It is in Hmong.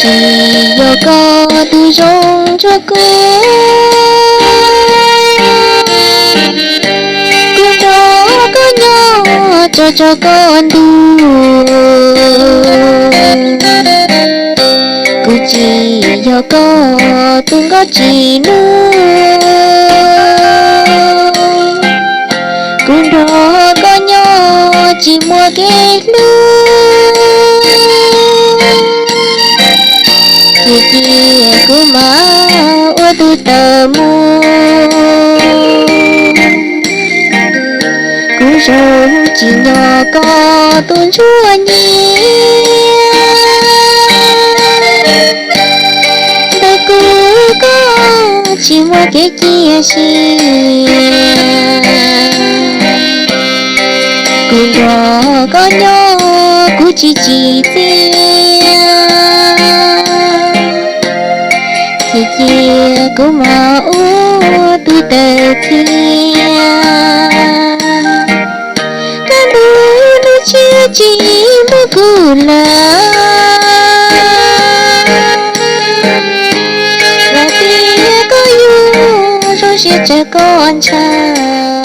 tsis yog koj tus zoo tshua kuv, kuv nrog koj nyob tso tso koj ntuj. Kuv tsis yog koj tus nkauj tsis nug, kuv nrog koj nyob tsis muaj kev hlub. Ces cia kuv mam ua tus tawm mus, kuv zoo tsis nyob koj tus ntsuag nyiam. Ntawm kuv koj tsis muaj kev cia siab, kuv nrog koj nyob kuv tsis tsim txiaj. Ces cia kuv mam ua tus tawm thiab, kaj ntug ntuj tshiab tsis muaj kuv lawm, los tias koj yuav zoo siab tsawg koj ntshaw.